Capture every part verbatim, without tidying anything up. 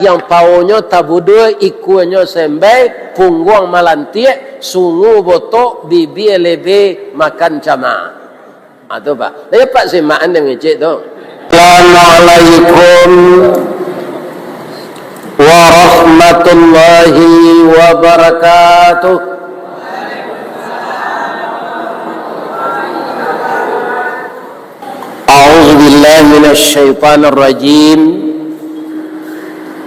Yang paonyo tabuduak, ikuanyo sembai, pungguang malantiak, sungu botok, bibia lebe makan cama. Ha, tu, Pak. Dapat simakan yang ngecek tu. Assalamualaikum warahmatullahi wabarakatuh. A'udzubillahi minasyaitonirrajim.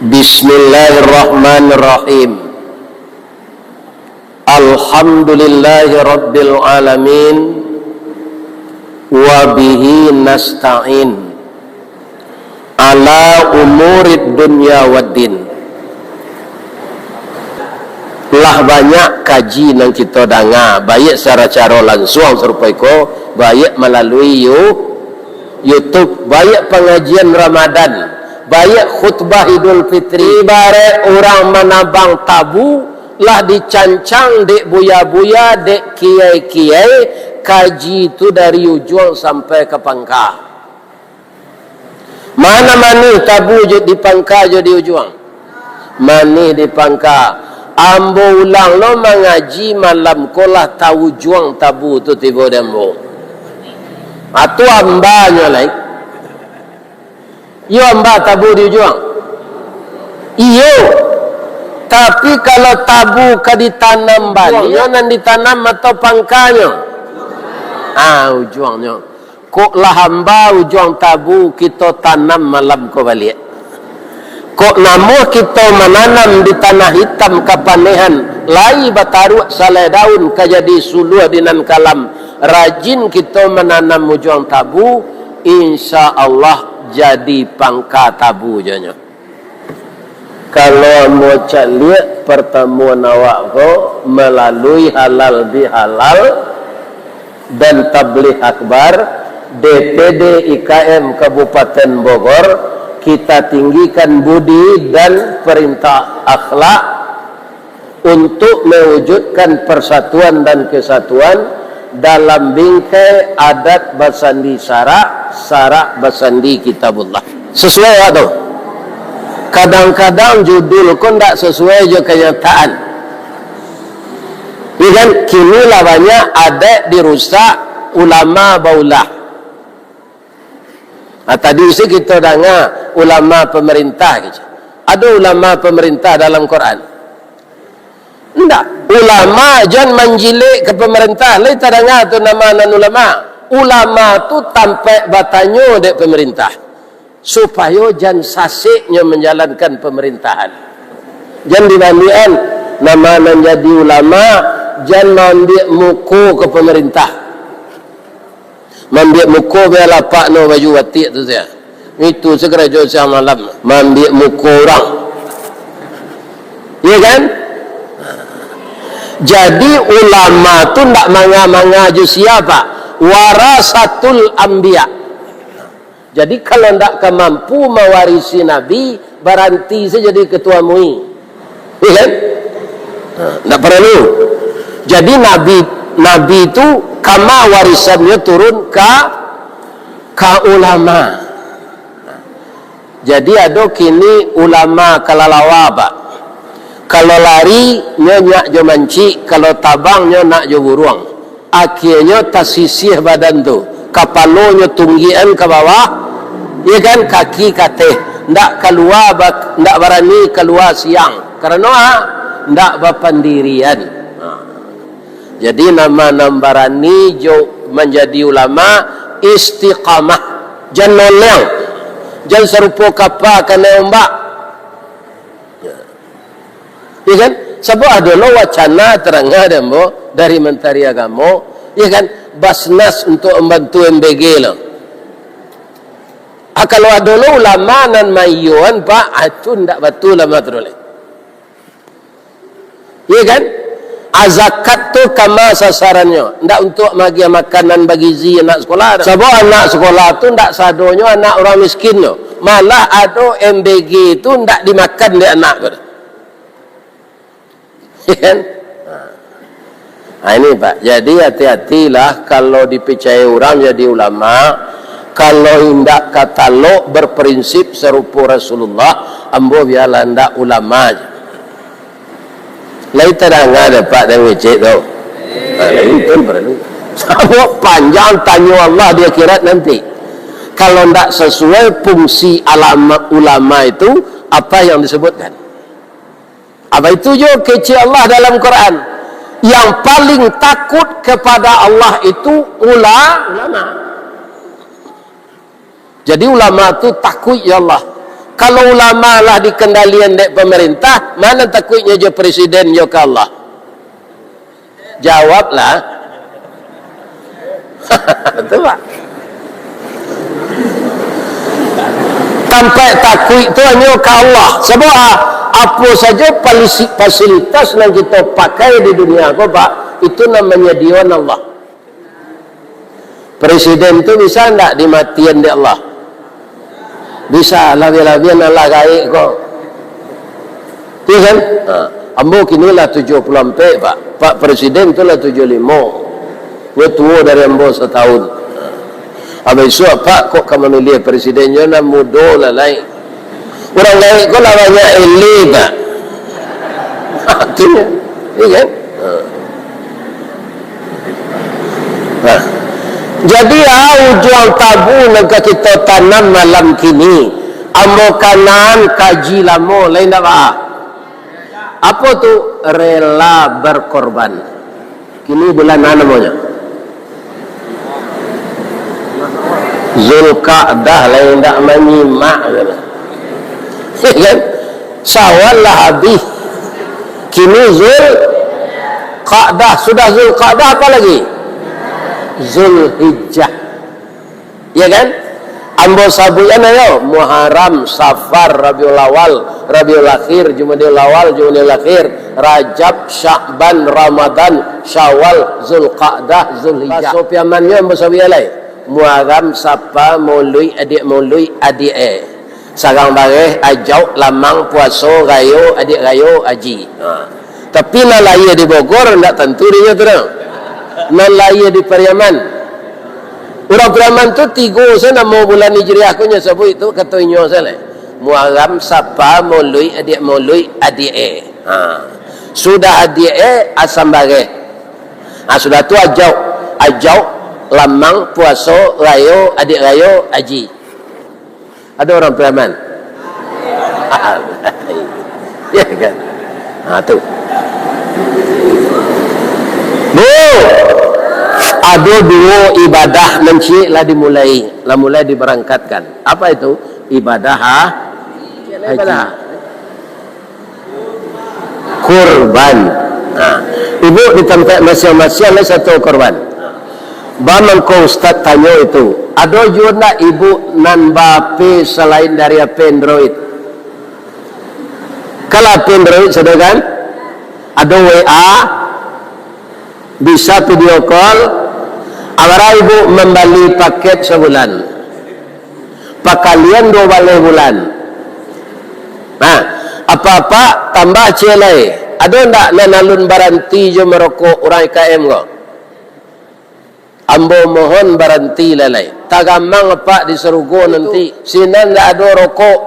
Bismillahirrahmanirrahim. Alhamdulillahi rabbil alamin. Wa bihi nasta'in ala umurid dunya waddin. Lah banyak kaji nan kito danga, baiak secara, caro lansuang sarupo iko, baiak malalui You-, YouTube, baiak pangajian Ramadan, baiak khutbah Idul Fitri. Ibarat urang manabang tabu, lah dicancang dek buya-buya, dek kiai-kiai, kaji tu dari ujuang sampai ka pangka. Mana manih tabu jo di pangka jo di ujuang? Manih di pangka. Ambo ulang lo mangaji malam ko lah taujuang tabu tu tibo di ambo. Atu ambanyo lai. Iyo amba tabu di ujuang? Iyo. Tapi kalau tabu ka ditanam baliak, ujuangnyo nan ditanam atau pangkanyo? Ah, ujuangnyo. Kok lah amba ujuang tabu, kito tanam malam ko baliak. Kok namuah kito mananam di tanah itam kapanehan, lai bataruak salai daun ka jadi suluah di nan kalam, rajin kito mananam ujuang tabu, insya Allah jadi pangka tabu jonyo. Kalau ambo caliak, partamuan awak ko malalui halal bihalal dan tabligh akbar, D P D I K M Kabupaten Bogor, kita tinggikan budi dan perintah akhlak untuk mewujudkan persatuan dan kesatuan dalam bingkai adat basandi syarak, syarak basandi Kitabullah. Sesuai tak tu? Kadang-kadang judul ko ndak sesuai jo kenyataan. Ya kan? Kini lah banyak adat dirusak, ulama baulah. Nah, tadi se kito danga ulama pemerintah gitu. Ado ulama pemerintah dalam Quran? Ndak. Ulama jan manjilek ka pemerintah, lai tadanga tu nama nan ulama. Ulama tu tampek batanyo dek pemerintah, supayo jan saseknyo manjalankan pemerintahan. Jan dibaliakan, nama nan jadi ulama, jan maambiak muko ka pemerintah. Maambiak muko bialah pak no baju batik tu sia. Itu se karajo siang malam, maambiak muko urang. Iya kan? Jadi ulama tu ndak manga-manga jo sia, Pak. Warasatul anbiya. Jadi kalau ndak ka mampu mawarisi Nabi, baranti se jadi ketua MUI. Iya kan? Ha, ndak paralu. Jadi Nabi, Nabi tu kama warisannyo turun ka, ka ulama. Jadi ado kini ulama kalalawa, Pak. Kalau lari, nyo nyak jo mancik, kalau tabang, nyo nak jo buruang. Akhianyo tasisiah badan tu, kapalonyo tunggikan ka bawah, iya kan, kaki ka ateh, ndak kalua ba-, ndak barani kalua siang, karano a, ndak bapandirian. Ha. Jadi nama nan barani jo manjadi ulama, istiqamah, jan noleng, jan sarupo kapa kanai ombak. Ya kan? Sabab ado lo wacana tadanga dek ambo dari Menteri Agamo, ya kan? Basnas untuk mambantu M B G lo. Ah, kalau ado lo ulama nan maiyoan, Pak, ah, itu ndak batua ulama tu lai. Ya kan? Ah, zakat tu kama sasarannyo, ndak untuk magiah makanan bagizi anak sekolah. Sabab anak sekolah tu ndak sadonyo anak urang miskin tu. Malah ado M B G tu ndak dimakan dek anak tu. Kan? Nah, ini, Pak. Jadi, hati-hatilah kalau dipicayo urang jadi ulama, Kalau indak ka talok berprinsip sarupo Rasulullah, ambo bialah ndak ulama je. Lai tadanga dek Apak den ngecek tu. Nah, lai itu paralu. Sabab panjang tanyo Allah di akhirat nanti. Kalau ndak sasuai fungsi alama-, ulama itu, apa yang disebutkan? Apa itu jo kecek Allah dalam Quran? Yang paling takut kepada Allah itu ula-, ulama. Jadi ulama tu takuik jo Allah. Kalau ulama lah dikendalian dek pemerintah, ma nan takuiknyo jo presiden jo ka Allah? Jawablah. Betul, Pak? Tampek takuik tu hanyo ka Allah. Sabab, ah, apo sajo palisi-, fasilitas nan kito pakai di dunia ko, Pak, itu nan manyadiakan Allah. Presiden tu bisa ndak dimatian dek Allah? Bisa, labiah-labiah nan lah gaek ko. Iya kan? Ha. Ambo kini lah tujuah puluah ampek, Pak. Pak Presiden tu lah tujuah limo. Nyo tuo dari ambo satahun. Ha. Abih isuak Apak kok ka mamiliah presiden, nyo nan mudo lah lai. Urang gaek ko lah banyak eleh, Pak. Ha, tu nyo. Iya kan? Ha. Nah, jadi, ah, ujuang tabu nan ka kito tanam malam kini, ambo kanaan kaji lamo, lain ndak, Pak? Apo tu? Rela berkorban. Kini bulan a namonyo? Zulqa'dah, lain ndak manyimak, kan? Syawal lah habih. Kini Zulqa'dah. Sudah Zulqa'dah, apa lagi? Zulhijjah. Ya kan? Ambo sabuikan ayo, Muharram, Safar, Rabiul Awal, Rabiul Akhir, Jumadil Awal, Jumadil Akhir, Rajab, Sya'ban, Ramadan, Syawal, Zulqa'dah, Zulhijjah. Baso Piamannyo ambo sabuikan lai. Muharram, Safar, Mauluik, adiak Mauluik, adiak e. Sarang bareh, ajauk, lamang, puaso, rayo, adiak rayo, aji. Ha. Tapi nan lahia di Bogor, ndak tantu dinyo tu doh. Nan lahia di Pariaman. Urang Pariaman tu tigo se namo bulan Hijriah ko nyo sabuik tu, kato inyo se lai. Muharram, Safar, Mauluik, adiak Mauluik, adiak e. Ha. Sudah adiak e, asam bareh. Ha, sudah tu ajauk. Ajauk, lamang, puaso, rayo, adiak rayo, aji. Ado urang Pariaman? Ya kan? Ha, tu. Bu, ado duo ibadah nan ciek lah dimulai, lah mulai dibarangkatkan. Apa itu? Ibadah ha-, haji. Kurban. Nah, ibu di tampek masiang-masiang lah satu kurban. Ba mangko ustaz tanyo itu, ado juo ndak ibu nan ba-H P salain dari H P Android? Kalau H P Android sudah kan? Ado W A, bisa video call, a bara ibu mambali paket sabulan? Pakalian duo baleh bulan. Nah, apak-apak tambah ciek lai. Ado ndak nan alun baranti jo marokok urang I K M ko? Ambo mohon baranti lai. Tagamang apak di sarugo nanti. Sinan ndak ado rokok.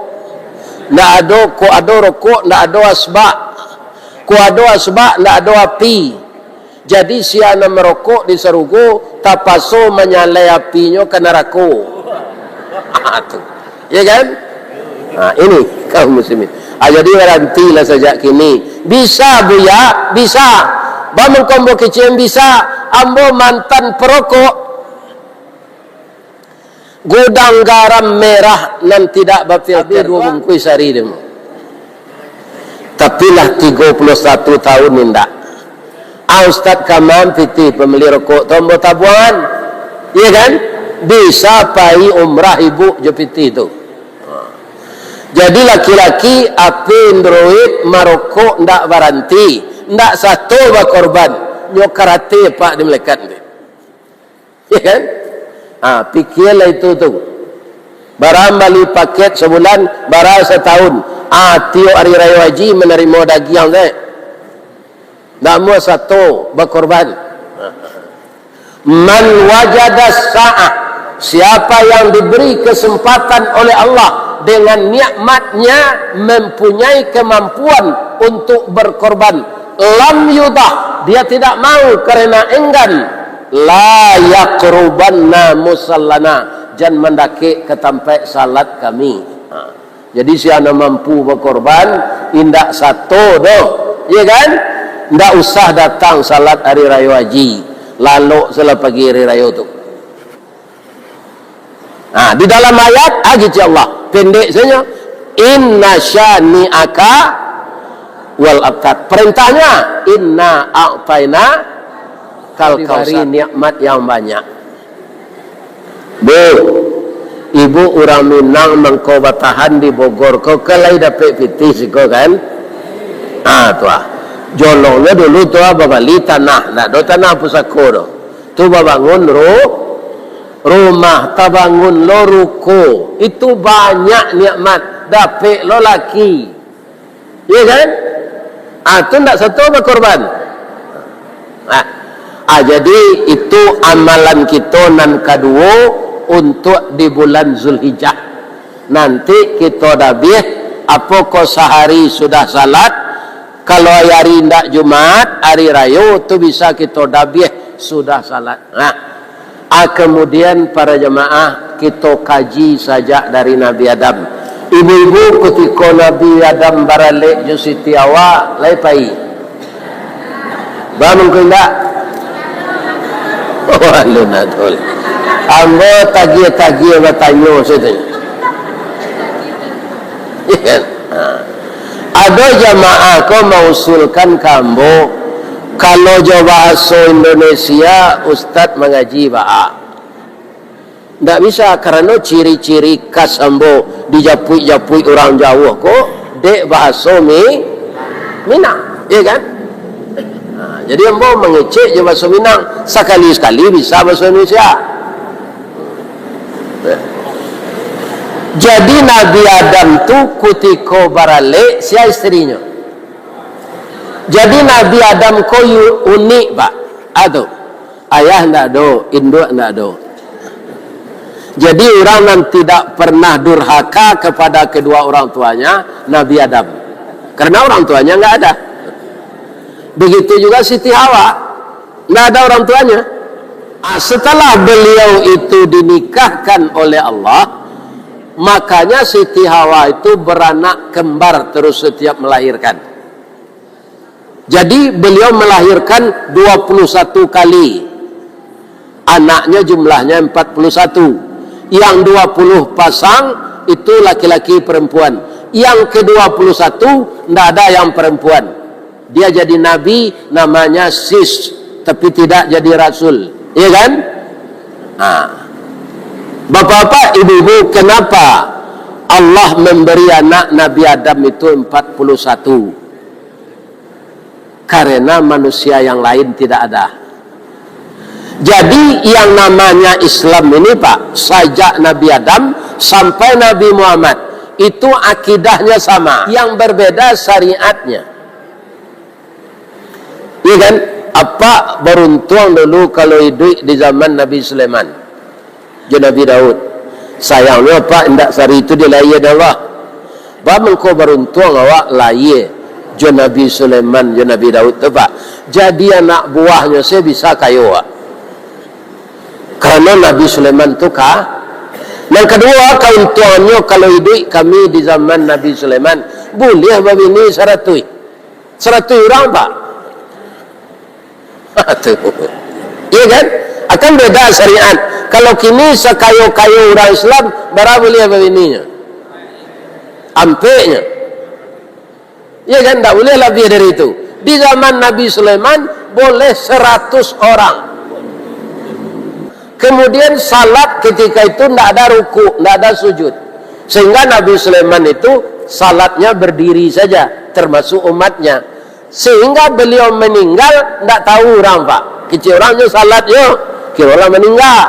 Ndak ado, kok ado rokok, ndak ado asbak. Kok ado asbak, ndak ado api. Jadi, sia nan marokok di sarugo, tapaso manyalai apinyo ka narako. Ah, tu. Ya kan? Ah, ini kaum muslimin. Ah, jadi, barantilah sajak kini. Bisa, Buya? Bisa. Ba mangko ambo kecek bisa. Ambo mantan perokok. Gudang garam merah nan tidak bafilter. Habis duo bungkuih sahari tu. Tapi lah tigo puluah satu tahun indak. Ah, Ustaz, ka ma pitih pambali rokok tu ambo tabuangan. Iya kan? Bisa pai umrah ibu jo pitih tu. Jadi laki-laki, H P Android, marokok ndak baranti, ndak sato bakorban, nyo karate pak di malaikat tu. Ya kan? Ha, pikialah itu tu. Bara bali paket sabulan, bara satahun. Ha, tiok ari rayo haji manarimo dagiang se. Ndak amuah sato bakorban. Man wajada sa'ah. Siapa yang diberi kesempatan oleh Allah dengan nikmat-Nya mempunyai kemampuan untuk berkorban, lam yudah, dia tidak mau karena enggan, la yaqrubanna musallana, jan mandakek ka tampek salat kami. Ha. Jadi, sia nan mampu bakorban, indak sato doh, iya kan? Indak usah datang salat ari rayo haji, lalok salah pagi ari rayo tu. Nah, di dalam ayat, ah, kecek Allah, pendek saja, "Inna syani'aka wal abtar." Perintahnya, "Inna a'taina kal kausar." Dibari nikmat yang banyak. Bu, ibu urang Minang mangko batahan di Bogor ko, kan lai dapek pitih siko kan? Ah, tu ah. Jolongnyo dulu tu ah babali tanah, ndak ado tanah pusako doh. Tu babangun ru-, rumah, tabangun lo ruko. Itu banyak nikmat, dapek lo laki. Iya kan? Ah, tu ndak sato bakorban. Ah, ah, jadi itu amalan kito nan kaduo untuk di bulan Zulhijjah. Nanti kito dabiah, apokoh sahari sudah salat, kalau hari ndak Jumat, hari rayo tu bisa kito dabiah sudah salat. Nah, ah, kemudian para jamaah, kito kaji sajak dari Nabi Adam. Ibu-ibu, kutiko Nabi Adam baralek jo Siti Hawa, lai pai? Ba mangko indak? Oh, alun adol. Ambo tagiah-tagiah batanyo sajo. Ha. Ado jamaah ko mausulkan ka ambo, kalau jo bahaso Indonesia, ustaz mangaji baa. Ndak bisa, karano ciri-ciri khas ambo dijapuik-japuik urang jauah ko, dek bahaso Mi-, Minang, iya kan? Nah, jadi ambo mangecek jo bahaso Minang, sakali-sakali bisa bahaso Indonesia. Jadi, Nabi Adam tu kutiko baralek, sia isterinyo. Jadi, Nabi Adam ko yu-, unik, Pak. Ado. Ayah ndak ado, induak ndak ado. Jadi, urang nan tidak pernah durhaka kepada kedua orang tuanya, Nabi Adam. Karena orang tuanya nggak ada. Begitu juga Siti Hawa. Nggak ada orang tuanya. Ah, setelah beliau itu dinikahkan oleh Allah, makanya Siti Hawa itu beranak kembar terus setiap melahirkan. Jadi, beliau melahirkan dua puluh satu kali. Anaknya jumlahnya empat puluh satu. Yang dua puluh pasang itu laki-laki perempuan. Yang kedua puluh satu ndak ada yang perempuan. Dia jadi nabi, namanya Sis, tapi tidak jadi rasul. Iya kan? Nah. Bapak-bapak, ibu-ibu, kenapa Allah memberi anak Nabi Adam itu empat puluh satu? Karena manusia yang lain tidak ada. Jadi, yang namanya Islam ini, Pak, sajak Nabi Adam sampai Nabi Muhammad, itu akidahnya sama, yang berbeda syariatnya. Iya kan? Apak baruntuang dulu kalau iduik di zaman Nabi Sulaiman jo Nabi Daud. Sayangnyo, Pak, indak sari itu dilahia dek Allah. Ba mangko baruntuang awak lahia jo Nabi Sulaiman, jo Nabi Daud tu, Pak. Jadi anak buahnyo se bisa kayo, Pak. Karano Nabi Sulaiman tu ka-, nan kaduo, kauntuangannyo kalau iduik kami di zaman Nabi Sulaiman, buliah babini saratuih. Saratuih urang, Pak. Tu. Iya kan? Akan beda syariat. Kalau kini sakayo-kayo urang Islam, bara buliah babininyo? Ampeknyo. Iya kan? Ndak buliah labiah dari itu. Di zaman Nabi Sulaiman, boleh seratus orang. Kemudian salat ketika itu ndak ada rukuk, ndak ada sujud. Sehingga Nabi Sulaiman itu salatnya berdiri saja, termasuk umatnya. Sehingga beliau meninggal, ndak tahu urang, Pak. Kecek urang nyo salat nyo, kiro lah meninggal.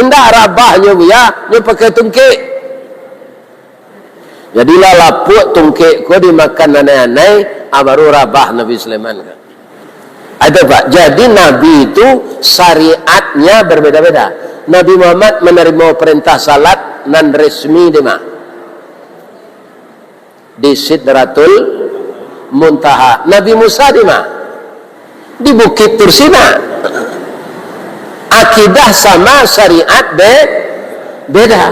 Indak, rabahnyo, Buya, nyo pakai tungkek. Jadilah lapuak tungkek ko dimakan anai-anai, ah, baru rabah Nabi Sulaiman ko. Ada, Pak. Jadi, Nabi itu syariatnya berbeda-beda. Nabi Muhammad menerima perintah salat nan resmi di ma? Di Sidratul Muntaha. Nabi Musa di ma? Di Bukit Tursina. Akidah sama, syariat be-, beda.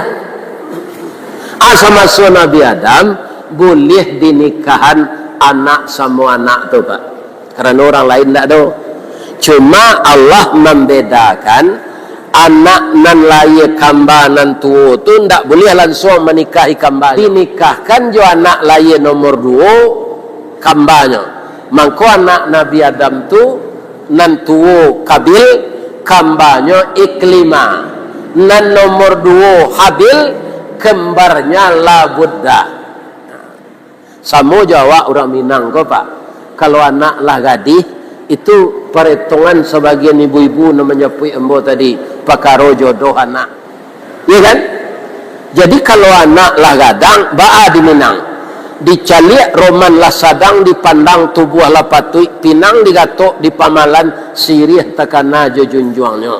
Asa maso Nabi Adam, buliah dinikahan anak samo anak tu, Pak. Karano urang lain ndak ado. Cuma Allah mambedakan, anak nan lahia kamba nan tuo tu ndak buliah lansuang manikahi kamba. Dinikahkan jo anak lahia nomor duo, kambanyo. Mangko anak Nabi Adam tu nan tuo Kabil, kambanyo Iklima. Nan nomor duo Habil, kembarnya Labudda. Samo jo awak urang Minang ko, Pak. Kalau anak lah gadih, itu paretongan sabagian ibu-ibu nan manjapuik ambo tadi, pakaro jodoh anak. Iya kan? Jadi, kalau anak lah gadang, baa di Minang. Dicaliak roman lah sadang, dipandang tubuah lah patuik, pinang digatok di pamalan, siriah takana jo junjuangnyo.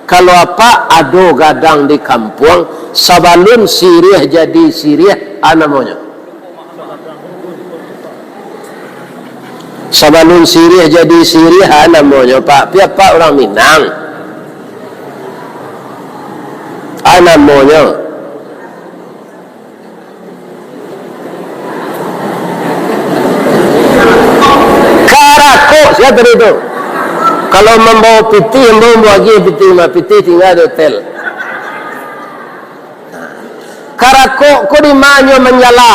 Kalau apak ado gadang di kampuang, sabalun siriah jadi siriah, a namonyo? Sabalun siriah jadi siriah, a namonyo, Pak? Pi apak urang Minang. A namonyo? Karakok, sia tadi tu? Kalau mambawa pitih, ambo mambawa agiah pitih, mah pitih tingga di hotel. Karakok ko di ma nyo manjala?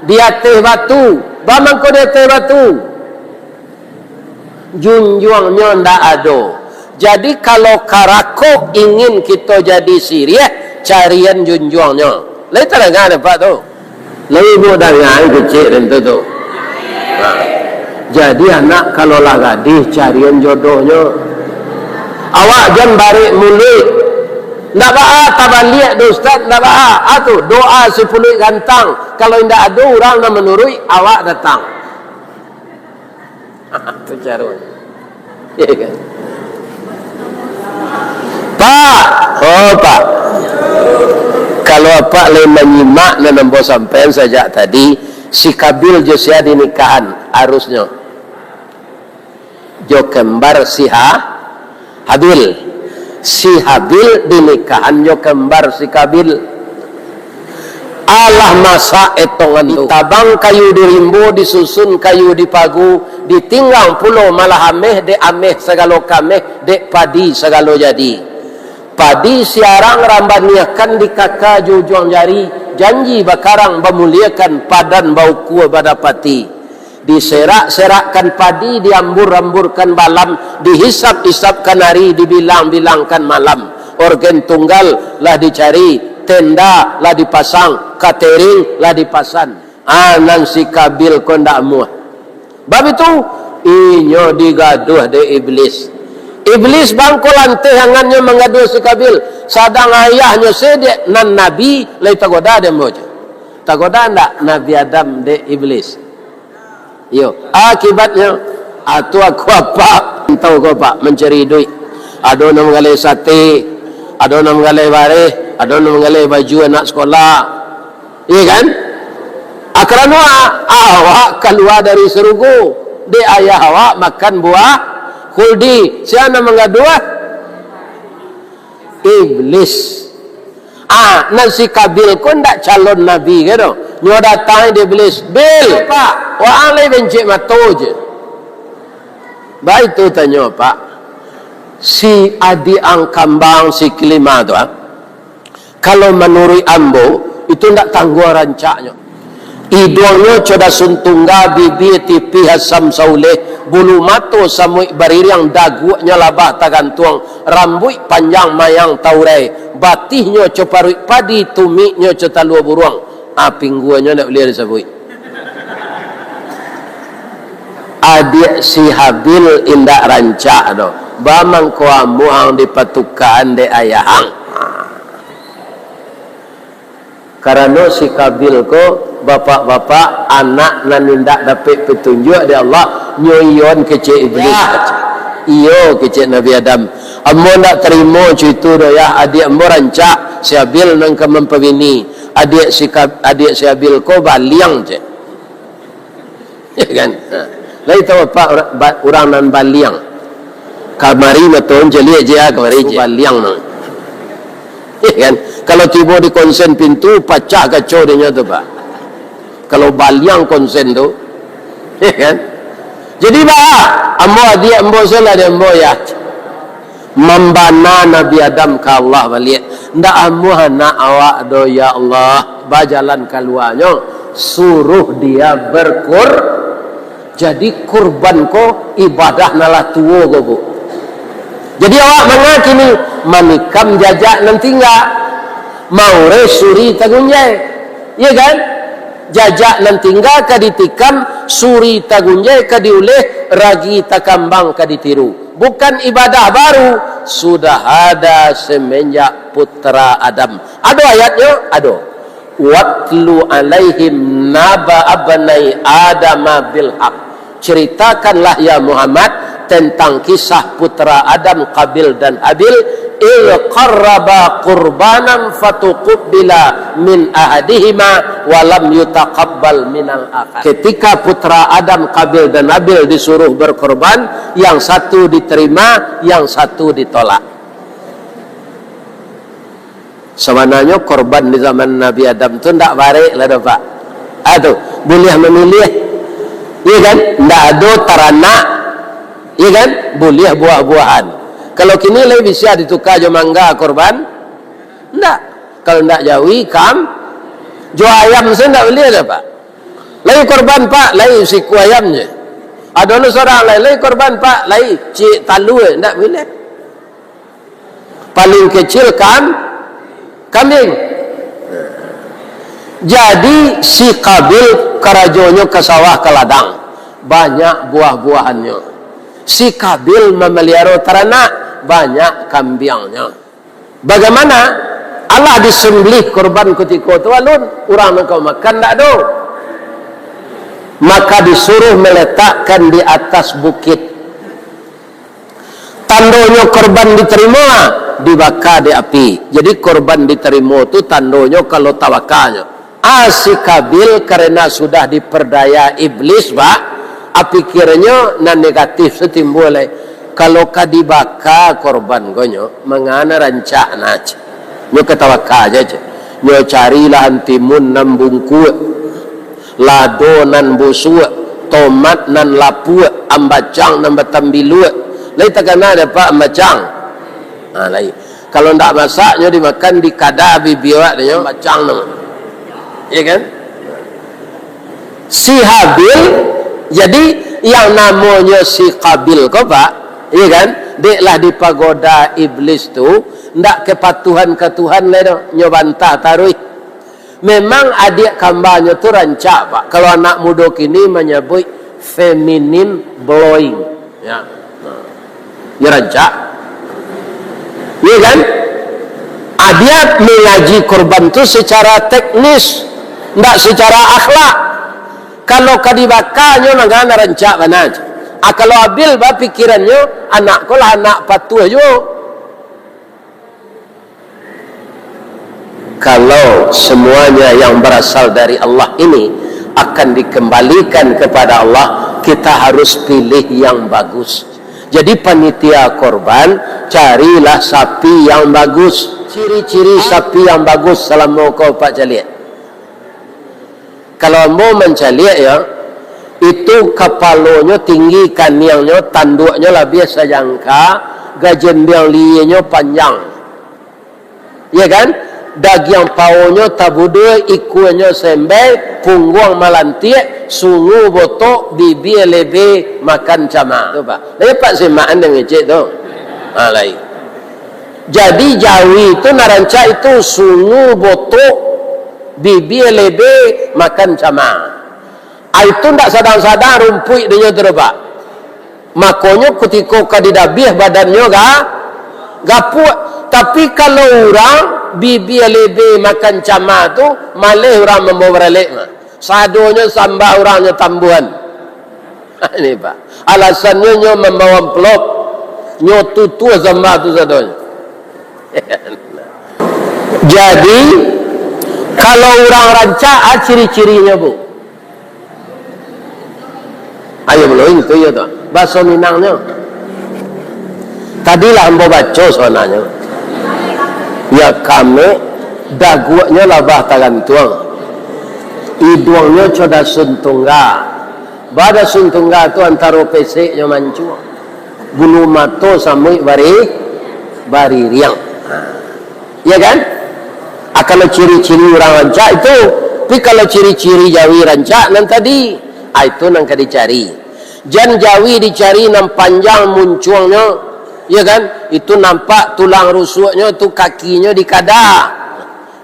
Di ateh batu. Baa mangko di ateh batu? Junjuangnyo ndak ado. Jadi, kalau karakok ingin kito jadi siriah, carian junjuangnyo. Lai tadanga dek Apak tu? Lai buek danga kecek den tu tu. Nah. Jadi, anak kalau lah gadih, carian jodohnyo. Awak jan barek muluik. Ndak baa tabaliak doh, Ustaz, ndak baa. Ah, tu, doa si puluik gantang. Kalau indak ado urang nan manuruik, awak datang. Tu caro. Iya kan? Pak, oh, Pak. Kalau Apak lai manyimak nan ambo sampaian sajak tadi, si Kabil jo sia dinikahan, harusnyo jo kembar si Ha-, Habil. Si Habil dinikahan jo kembar si Kabil. Alah masak etongan tu. Ditabang kayu di rimbo, disusun kayu di pagu, ditinggang pulo malah ameh, dek ameh sagalo kameh, dek padi sagalo jadi. Padi siarang rambaniakan dikaka jo ujuang jari, janji bakarang bamuliakan, padan baukua badapati. Diserak-serakkan padi, diambur-amburkan balam, dihisap-hisapkan ari, dibilang-bilangkan malam. Orgen tunggal lah dicari, tenda lah dipasang, katering lah dipasan. Ah, nan si Kabil ko ndak amuah. Bab itu, inyo digaduah dek Iblis. Iblis bangko lanteh angannyo manggaduah si Kabil, sadang ayahnyo se dek nan nabi lai tagoda dek ambo. Tagoda ndak Nabi Adam dek Iblis? Iyo, akibatnyo, atu aku apak, antau ko, Pak, mancari iduik. Ado nan manggaleh sate, ado nan manggaleh bareh, ado nan manggaleh baju anak sekolah. Iya kan? Ah, karano a-, awak kalua dari sarugo, dek ayah awak makan buah khuldi. Sia nan manggaduah? Iblis. Ah, nan si Kabil ko ndak calon nabi ko doh. Nyo datang dek Iblis, "Bil, Pak, waang lai bencik mato je." Baitu tanyo, Pak. Si adiak ang kambang, si Iklima tu, ah, kalau manuruik ambo, itu ndak tangguang rancaknyo. Iduangnyo co dasun tungga, bibia tipih asam sauleh, bulu mato samuik baririang, daguaknyo labah tagantuang, rambuik panjang mayang taurai, batihnyo co paruik padi, tumiknyo co talua buruang. Ah, pingguanyo ndak buliah disabuik. Adiak si Habil indak rancak doh. Baa mangko amuah ang dipatukaan dek ayah ang? Karano si Kabil ko, bapak-bapak, anak nan indak dapek patunjuak dek Allah, Nyo iyoan kecek Iblis. Iyo, kecek Nabi Adam. Ambo ndak tarimo cuitu doh, Yah. Adiak ambo rancak, si Habil nan ka mampabini. Adiak si Ka-, adiak si Habil ko baliang, cek. Ya kan? Ha. Lai tahu apak ura-, ba-, urang nan baliang? Kamari mato caliak je, ah, kamari je. Baliang no. Ya kan? Kalau tibo di konsen pintu, pacah kaco dinyo tu, Pak. Kalau baliang konsen tu, ya kan? Jadi, bah, ambo adiak ambo salah di ambo, ya. Mambana Nabi Adam ka Allah baliak. Ndak amuah anak awak do, ya Allah. Bajalan kaluanyo, suruh dia berkur-, jadi kurban ko ibadah nan lah tuo ko, Bu. Jadi awak manga kini manikam jajak nan tingga, maureh suri tagunjai. Iya kan? Jajak nan tingga ka ditikam, suri tagunjai ka diuleh, ragi takambang ka ditiru. Bukan ibadah baru, sudah ada semenjak putra Adam. Ado ayatnyo? Ado. "Watlu alaihim naba abnai Adama bil haq." Ceritakanlah, ya Muhammad, tentang kisah putra Adam, Qabil dan Habil, "Idh qarraba qurbanan fatuqubila min ahadihima wa lam yutaqabbal minal akhar." Ketika putra Adam, Qabil dan Habil, disuruh berkorban, yang satu diterima, yang satu ditolak. Sabananyo korban di zaman Nabi Adam tu ndak barek lah doh, Pak. Ah, tu, buliah mamiliah. Iya kan? Ndak ado taranak, iya kan? Buliah buah-buahan. Kalau kini lai bisa dituka jo mangga korban? Ndak. Kalau ndak jawi, kam-, jo ayam sajo ndak buliah doh, Pak. Lai korban, Pak, lai siku ayam je. Ado lo surang lai, lai korban, Pak, lai ciek talua, ndak buliah. Paling kecil kam-, kambing. Jadi, si Qabil karajonyo ka sawah, ka ladang, banyak buah-buahannyo. Si Qabil mamaliharo taranak, banyak kambiangnyo. Bagaimana? Alah disembelih korban kutiko tu alun, urang nan ka makan ndak ado. Maka disuruh meletakkan di atas bukit. Tandonyo korban ditarimo, dibaka di api. Jadi, korban ditarimo tu tandonyo kalau tabakanyo. Ah, si Qabil karena sudah diperdaya iblis, Pak, ah, pikirnyo nan negatif tu timbua lai. Kalau ka dibaka korban ko nyo, manga nan rancak nah, cek. Nyo ka tabaka ja, cek. Nyo carilah antimun nan bungkuak, lado nan busuak, tomat nan lapuak, ambacang nan batambiluak. Lai takana dek Apak ambacang? Ha, lai. Kalau ndak masak, nyo dimakan di kada bibia awak, nyo ambacang namo. Iya kan? Si Habil, jadi yang namonyo si Qabil ko, Pak, iya kan? Dek lah dipagoda iblis tu, ndak kepatuhan ka Tuhan lai doh, nyo bantah taruih. Memang adiak kambanyo tu rancak, Pak. Kalau anak mudo kini manyabuik feminine blowing. Ya. Nah. Ya rancak. Iya kan? Adiak mangaji korban tu secara teknis, ndak secara akhlak. Kalau ka dibakanyo manga nan rancak bana. Ah, kalau Habil bapikirannyo, anak ko lah anak patuah juo. Kalau semuanya yang berasal dari Allah ini akan dikembalikan kepada Allah, kita harus pilih yang bagus. Jadi, panitia korban, carilah sapi yang bagus. Ciri-ciri sapi yang bagus, salamo ko Apak caliak. Kalau ambo mancaliak, ya, itu kapalonyo tinggi, kaniangnyo, tanduaknyo labiah sajangka, gajembiang lienyo panjang. Ya kan? Dagiang paonyo tabudua, ikuanyo sembai, pungguang malantiak, sungu botok, bibia lebe, makan cama. Tu, Pak. Lai Apak simakan nan kecek tu? Ha, lai. Jadi, jawi tu nan rancak itu sungu botok, bibia lebe, makan cama. Ai tu ndak sadang-sadang rumpuik dinyo tu doh, Pak. Makonyo kutiko ka didabiah badannyo ga-, gapuak. Tapi kalau urang bibia lebe makan cama tu, maleh urang mambawa baralek mah. Sadonyo sambah urang nyo tambuhan. Ini, Pak. Alasannyo nyo mambawa amplop, nyo tutuah sambah tu sadonyo. Jadi, kalau urang rancak, ah, ciri-cirinyo, Bu. Ayo, belum itu, iyo tu. Bahaso Minangnyo. Tadilah ambo baco sabananyo. Ya, kamek, daguaknyo labah tagantuang. Iduangnyo co dasun tungga. Ba dasun tungga tu antaro pesek jo mancua. Bulu mato samuik bari-, baririang. Ha. Iya kan? Ah, kalau ciri-ciri urang rancak itu, tapi kalau ciri-ciri jawi rancak nan tadi, ah, itu nan ka dicari. Jan jawi dicari nan panjang muncuangnyo, iya kan? Itu nampak tulang rusuknyo tu, kakinyo dikada.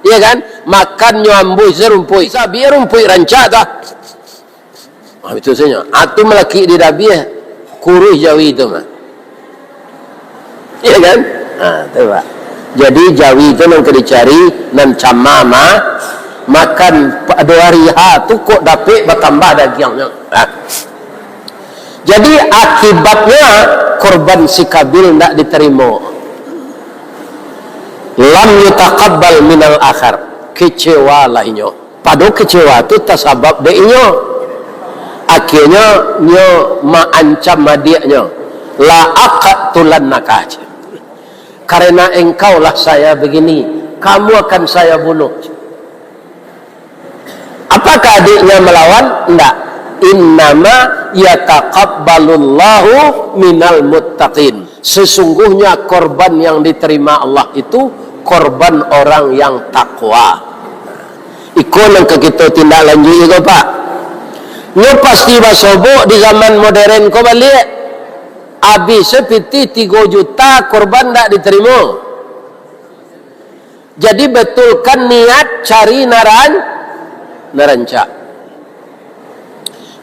Iya kan? Makannyo ambuih se rumpuik. Sabik rumpuik rancak tu. Ah, itu sajo. Ah, tu malakik di dabiah, kuruih jawi tu mah. Iya kan? Ah, tu, Pak. Jadi, jawi tu nan ka dicari, nan cama mah, makan pa-, dua hari ha tu kok dapek batambah dagiangnyo. Ah. Jadi, akibatnya korban si Kabil ndak diterimo. Lam yutaqabbal minal akhar. Kecewa lah inyo. Pado kecewa tu tasabab dek inyo. Akhirnyo nyo maancam adiaknyo, "La aqtulannaka," karena engkaulah saya begini, kamu akan saya bunuh. Apakah adiknya melawan? Ndak. "Innama yataqabbalullahu minal muttaqin." Sesungguhnya korban yang diterima Allah itu korban orang yang takwa. Iko nan ka kito tindak lanjut iko, Pak. Nyo pasti basobok di zaman modern ko baliak. Abih se pitih tigo juta korban ndak diterimo. Jadi, betulkan niat cari naran-, narancak.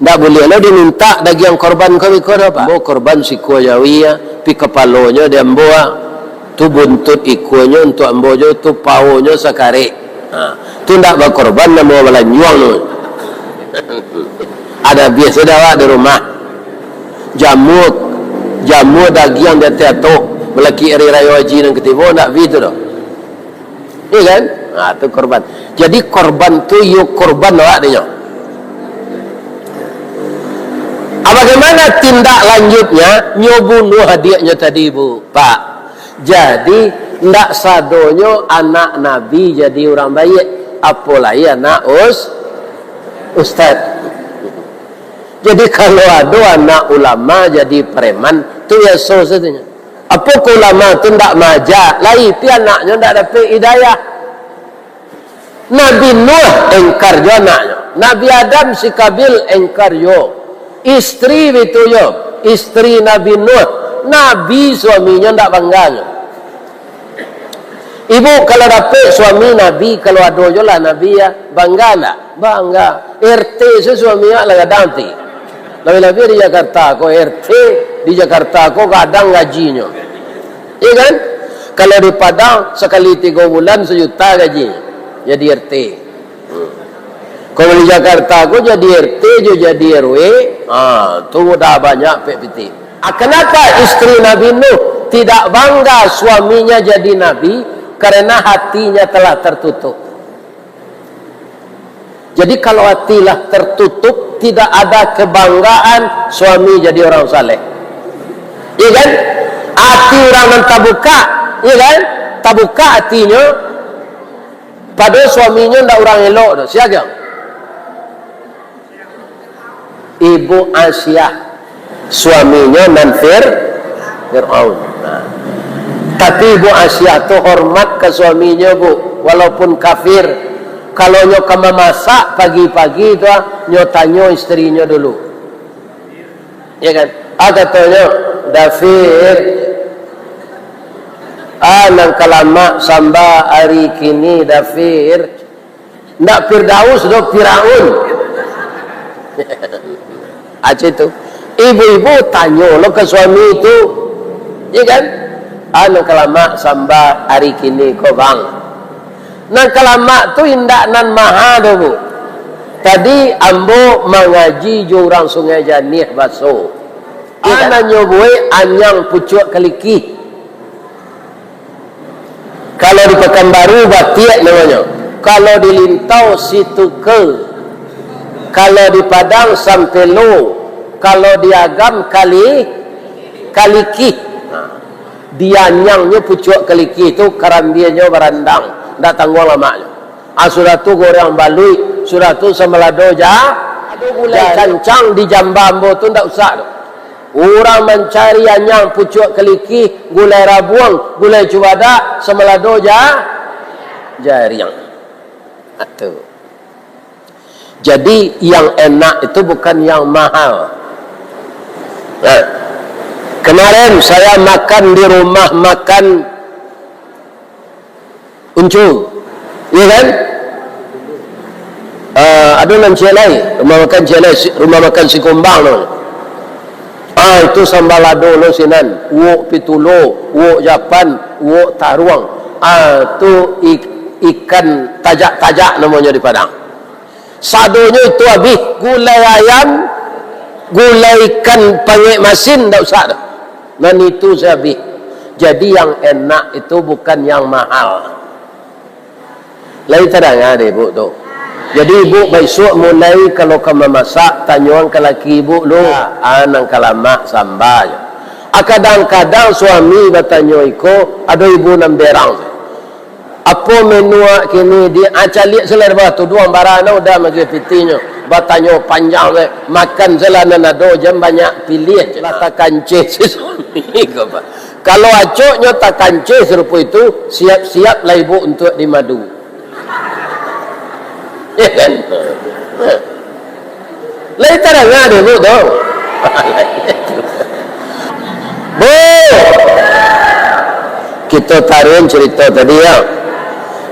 Ndak buliah lo dimintak dagiang korban ko biko doh, Pak. Ambo korban sikua jawi, ah, pi kapalonyo di ambo, ah. Tu buntut ikuanyo untuak ambo jo, tu paonyo sakarek. Ha, tu ndak bakorban, namo balanjuang tu. Ada biasa dah awak di rumah. Jamu, jamu dagiang di ateh atok, malakik ari rayo haji nan katibo, ndak bi tu doh. Iya kan? Ha, tu korban. Jadi, korban tu iyo korban awak dinyo. Ah, bagaimana tindak lanjutnya? Nyo bunuh adiaknyo tadi, Bu, Pak. Jadi, ndak sadonyo anak Nabi jadi urang baiak, apolai anak us-, ustad. Jadi, kalau ado anak ulama jadi preman, tu biaso sajo. Apo kok ulama tu ndak maaja, lai pi anaknyo ndak dapek hidayah. Nabi Nuh engkar jo anaknyo. Nabi Adam si Kabil engkar jo. Istri bitu jo, istri Nabi Nuh. Nabi suaminyo ndak bangganyo. Ibu, kalau dapek suami nabi, kalau ado jo lah nabi, ya, bangga ndak? Bangga. R T se suami awak lah gadang ti. Labiah-labiah di Jakarta ko, R T di Jakarta ko gadang gajinyo. Iya kan? Kalau di Padang, sakali tigo bulan sajuta gajinyo. Jadi R T. Hmm. Kalau di Jakarta ko jadi R T jo jadi R W, ha, tu dah banyak pek pitih. Ah, kenapa istri Nabi Nuh tidak bangga suaminya jadi nabi? Karena hatinya telah tertutup. Jadi, kalau hati lah tertutup, tidak ada kebanggaan suami jadi orang saleh. Iya kan? Hati urang nan tabuka, iya kan? Tabuka hatinyo, padahal suaminyo ndak urang elok doh. Sia kiro? Ibu Asiah, suaminyo nan Fir-, Fir'aun. Nah. Tapi Ibu Asiah tu hormat ka suaminyo, Bu, walaupun kafir. Kalau nyo ka mamasak pagi-pagi tu, ah, nyo tanyo istrinyo dulu. Ya kan? Ah, katonyo, "Dafir, ah, nan ka lamak samba ari kini, Dafir." Ndak Firdaus doh, Firaun. Aceh tu. Ibu-ibu tanyo lo ka suami tu. Iya kan? Anu kalamak samba ari kini ko, Bang. Nan kalamak tu indak nan maha doh, Bu. Tadi ambo mangaji jo urang Sungai Janiah baso. Iyo kan? Nan nyo buek anyang pucuak kalikih. Kalau di Pakanbaru, batiak namonyo. Kalau di Lintau, situka. Kalau di Padang, sampelo. Kalau di Agam, kali, kalikih. Nah, dianyangnyo pucuak kalikih tu, karambianyo barandang, ndak tangguang lamaknyo. Ah, sudah tu goreng baluik, sudah tu sambalado ja, ado gulai ja-, cancang di jamba ambo tu ndak usah tu. Urang mancari anyang pucuak kalikih, gulai rabuang, gulai cubadak, sambalado ja-, jariang. Ah, tu. Jadi, yang enak itu bukan yang mahal. Nah, kemarin saya makan di rumah makan Uncu, iya kan? Ah, ado nan ciek lai, rumah makan ciek lai, si-, rumah makan Sikumbang tu. Ah, itu sambalado lo sinan, uwok pitulo, uwok japan, uwok taruang. Ah, tu ik-, ikan tajak-tajak namonyo di Padang. Sadonyo itu abih, gulai ayam, gulai ikan pangek masin, ndak usah doh. Nan itu se abih. Jadi, yang enak itu bukan yang mahal. Lai tadanga dek ibu tu. Jadi, ibu baisuak mulai kalau ka mamasak, tanyoan ka laki ibu lu, ah, nan ka lamak samba jo. Ah, kadang-kadang suami batanyo iko, ado ibu nan berang. Apo menu awak kini, di, ah, caliak se lah di bawah tuduang, bara nan udah maksud pitinyo. Batanyo panjang se, makan se lah nan ado, jan banyak piliah. Lah takanceh se suami ko, Pak. Kalau acoknyo takanceh sarupo itu, siap-siaplah ibu untuak dimadu. Ya kan? Lai tadanga dek ibu tu. Bu, kito taruihan carito tadi, ya.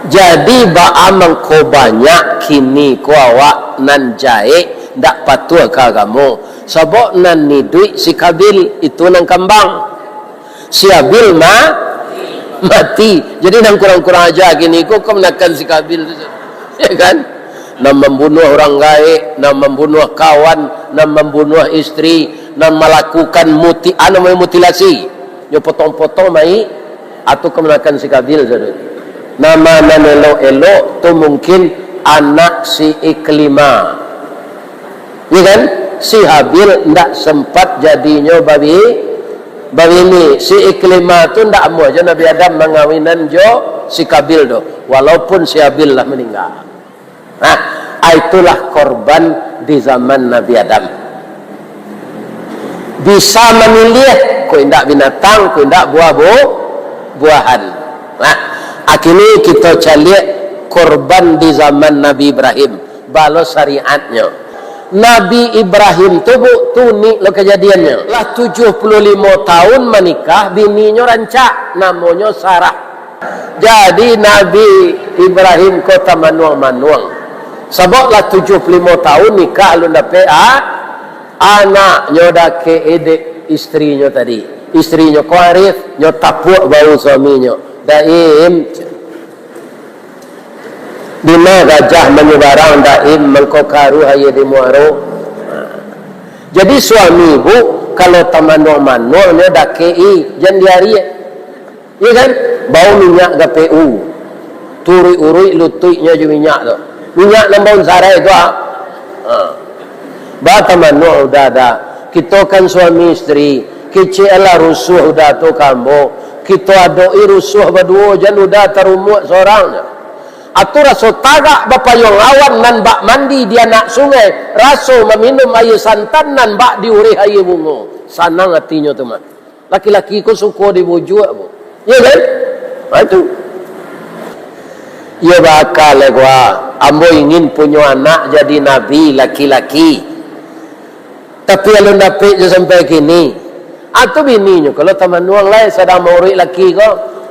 Jadi, baa mangko banyak kini ko awak nan jahek, ndak patuah ka agamo. Sabab nan iduik si Kabil, itu nan kambang. Si Habil ma-, mati. Jadi, nan kurang-kurang aja kini ko, kamanakan si Kabil tu. Ya kan? Nan mambunuah urang gaek, nan mambunuah kawan, nan mambunuah istri, nan malakukan muti-, anu, mutilasi. Nyo potong-potong mayik, atau kamanakan si Kabil tu. Nama nan elok-elok tu mungkin anak si Iklima. Ya kan? Si Habil ndak sempat jadinyo babi-, babini. Si Iklima tu ndak amuah jo Nabi Adam mangawinan jo si Kabil tu, walaupun si Habil lah maningga. Nah, itulah korban di zaman Nabi Adam. Bisa mamiliah, ko indak binatang, ko indak buah bu-, buahan. Nah, akini kito caliak korban di zaman Nabi Ibrahim. Baa lo syariatnyo. Nabi Ibrahim tu, Bu, tu unik lo kajadiannyo. Lah tujuah puluah limo taun manikah, bininyo rancak, namonyo Sarah. Jadi, Nabi Ibrahim ko tamanuang-manuang. Sabab lah tujuah puluah limo taun nikah, alun dapek a-, anak, nyo dakek-i dek istrinyo tadi. Istrinyo ko arif, nyo tapuak bahu suaminyo. Daim, Dima gajah manyubarang, Daim, mangko karuah aia di muaro. Jadi, suami ibu, kalau tamanuang-manuang, nyo dakek-i, jan diariak. Iya kan? Bau minyak gapek u. Turuik-uruik lutuiknyo jo minyak tu. Minyak nan bau sarai tu, ah. Ha. Ba tamanuang udah dah. Kito kan suami isteri, kecek lah rusuah udah tu ka ambo. Kito adok-i rusuah baduo, jan udah tarumuak sorang. Atau raso tagak bapayuang awan nan bak mandi di anak sungai, raso maminum aia santan nan bak diureh aia bungo. Sanang atinyo tu mah. Laki-laki ko suko dibujuak, Bu. Iya kan? Ha, itu. Iyo, bakal, eh, gua. Ambo ingin punyo anak jadi nabi laki-laki. Tapi alun dapek jo sampai kini. Atau bininyo, kalau tamanuang lai sadang mauruik laki ko,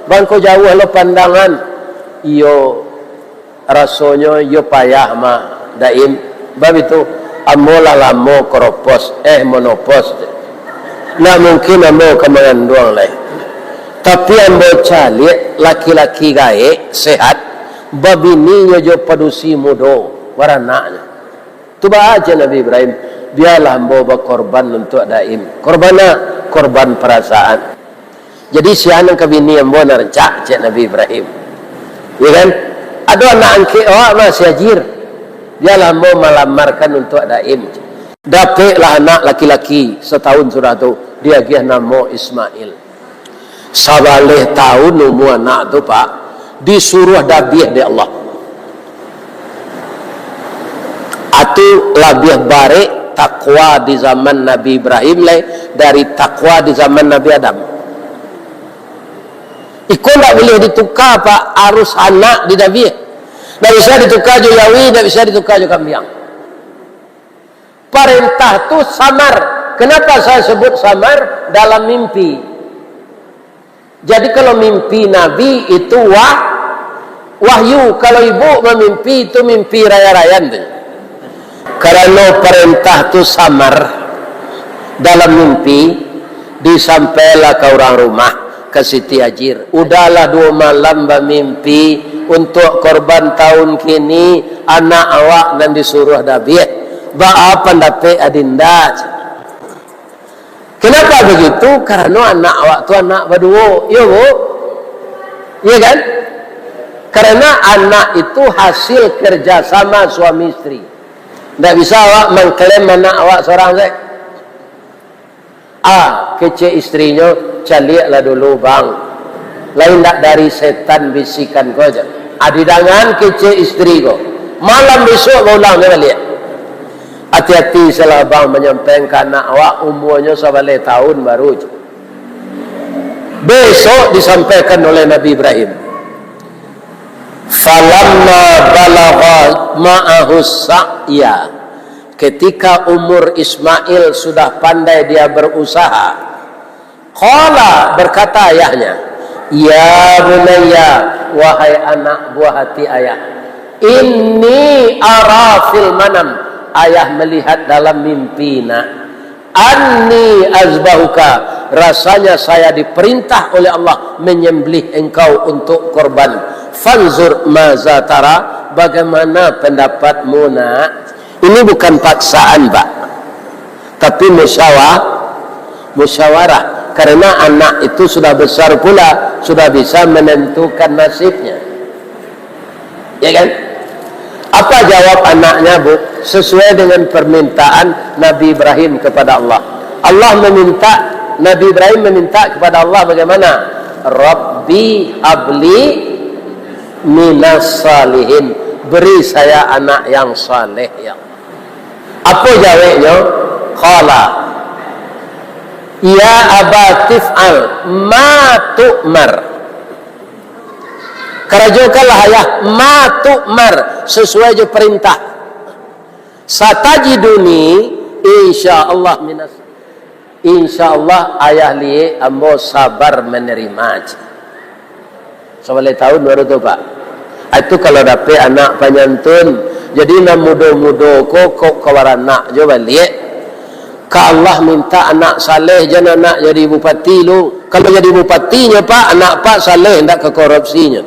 bangko jauah lo pandangan. Iyo, rasonyo iyo payah mah, Daim. Bab itu, ambo lah lamo koropos, eh, monopos. Ndak mungkin ambo ka manganduang lai. Tapi ambo caliak laki-laki gaek, sehat, babininyo jo padusi mudo, baranaknyo. Tu baa, cek Nabi Ibrahim, "Bialah ambo bakorban untuak Daim." Korban a? Korban parasaan. "Jadi, sia nan ka bini ambo nan rancak?" cek Nabi Ibrahim. Ya kan? "Ado anak angkek awak mah, si Hajir. Bialah ambo malamarkan untuak Daim." Dapeklah anak laki-laki, satahun sudah tu, diagiah namo Ismail. Sabaleh tahun umua anak tu, Pak, disuruah dabiah dek Allah. Atu labiah barek takwa di zaman Nabi Ibrahim lai dari takwa di zaman Nabi Adam. Iko ndak buliah dituka, Pak, arus anak didabiah. Ndak bisa dituka jo jawi, ndak bisa dituka jo kambiang. Parentah tu samar. Kenapa saya sebut samar? Dalam mimpi. Jadi, kalau mimpi Nabi itu wah-, wahyu. Kalau ibu mamimpi, itu mimpi raya-rayan tu. Karano parentah tu samar dalam mimpi, disampailah ka urang rumah, ka Siti Hajir. "Udahlah duo malam bamimpi, untuak korban tahun kini, anak awak nan disuruah dabiah. Baa pandapek Adinda?" Kenapa begitu? Karano anak awak tu anak baduo. Iyo, Bu? Iya kan? Karena anak itu hasil kerjasama suami istri. Ndak bisa awak mengklaim anak awak seorang saja. Ah, kecek istrinyo, "Caliaklah dulu, Bang. Lain ndak dari setan bisikan ko aja." Ah, didangan kecek istri ko. Malam besok baulang dia baliak. "Hati-hati salah Bang manyampaikan ka anak awak, umuanyo sabaleh tahun baru." Besok disampaikan oleh Nabi Ibrahim. "Falamma balagha ma'ahu sa'ya." Ketika umur Ismail sudah pandai dia berusaha, qala, berkata ayahnya, "Ya bunayya, wahai anak buah hati ayah, inni ara fil manam, ayah melihat dalam mimpi, Nak. Anni azbahuka, rasanya saya diperintah oleh Allah menyembelih engkau untuk korban. Fanzur maza tara, bagaimana pendapatmu, Nak?" Ini bukan paksaan, Pak, tapi musyawa-, musyawarah. Karena anak itu sudah besar pula, sudah bisa menentukan nasibnya. Ya kan? Apa jawab anaknya, Bu? Sesuai dengan permintaan Nabi Ibrahim kepada Allah. Allah meminta, Nabi Ibrahim meminta kepada Allah bagaimana? "Rabbi habli minas salihin." "Beri saya anak yang saleh, ya Allah." Apa jawabnya? Qala, "Ya abati if'al ma tu'mar." Karajokanlah ayah, ma tu'mar, sesuai jo perintah. Satajiduni, insya Allah minas. Insya Allah ayah liek ambo sabar menerima. Sabaleh tahun baru tu, Pak. Ah, itu kalau dapek anak panyantun. Jadi, nan mudo-mudo ko, kok ka baranak jo baliak. Ka Allah minta anak saleh, jan anak jadi bupati lu. Kalau jadi bupatinyo, Pak, anak Pak saleh, ndak ka korupsinyo.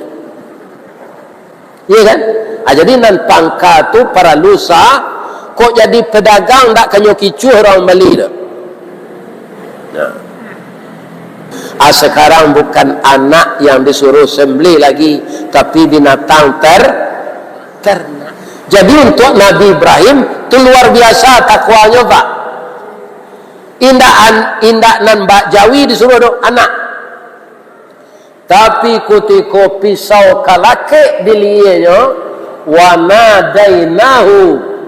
Iya kan? Ah, jadi nan pangka tu paralu sa-, kok jadi pedagang, ndak kanyo kicuah urang bali tu. Nah. Ah, sekarang bukan anak yang disuruh sembelih lagi, tapi binatang ter-, ternak. Jadi, untuk Nabi Ibrahim tu luar biasa takwanyo, Pak. Indak an-, indak nan bak jawi disuruh do, anak. Tapi, kutiko pisau kalakek di lienyo, "Wa nadainahu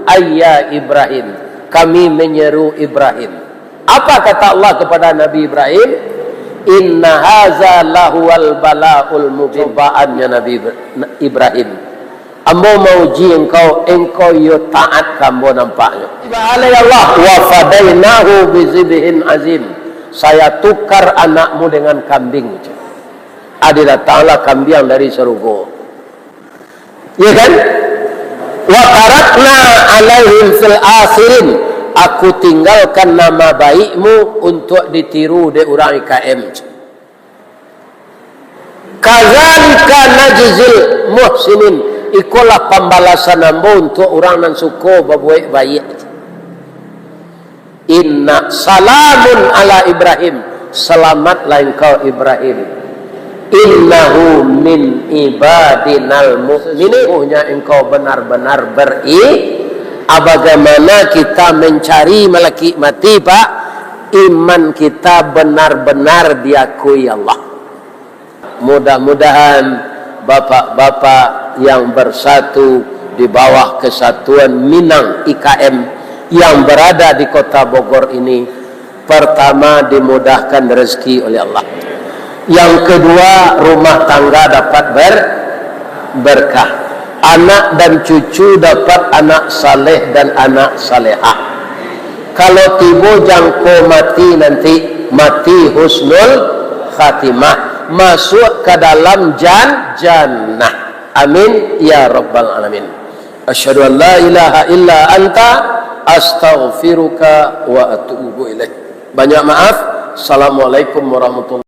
ayya Ibrahim." Kami menyeru Ibrahim. Apa kata Allah kepada Nabi Ibrahim? "Inna haza lahuwal balaul mubin." Cobaannya Nabi Ibra-, Ibrahim. "Ambo mauji engkau, engkau iyo taat ka ambo nampaknyo." Tiba alai Allah, "Wa fadainahu bizibhin azim." Saya tukar anakmu dengan kambing. Ado datanglah kambiang dari sarugo. Ya kan? "Wa tarakna alaihim fil akhirin." Aku tinggalkan nama baikmu untuk ditiru dek urang I K M. "Kadzalika najzil muhsinin." Ikolah pambalasan ambo untuak urang nan suko babuek baiak. Inna salamun ala Ibrahim, selamatlah engkau Ibrahim. Innahu min ibadinal mu'minin. Sesungguhnya engkau benar-benar beri-, ah, bagaimana kita mencari malakik mati, Pak? Iman kita benar-benar diakui Allah. Mudah-mudahan bapak-bapak yang bersatu di bawah kesatuan Minang I K M yang berada di Kota Bogor ini, pertama, dimudahkan rezeki oleh Allah. Yang kedua, rumah tangga dapat ber-, berkah. Anak dan cucu dapat anak saleh dan anak salehah. Kalau tibo jangko mati nanti, mati husnul khatimah, masuk ka dalam jan-, jannah. Amin ya rabbal alamin. Asyhadu an la ilaha illa anta, astaghfiruka wa atubu ilaik. Banyak maaf. Assalamualaikum warahmatullahi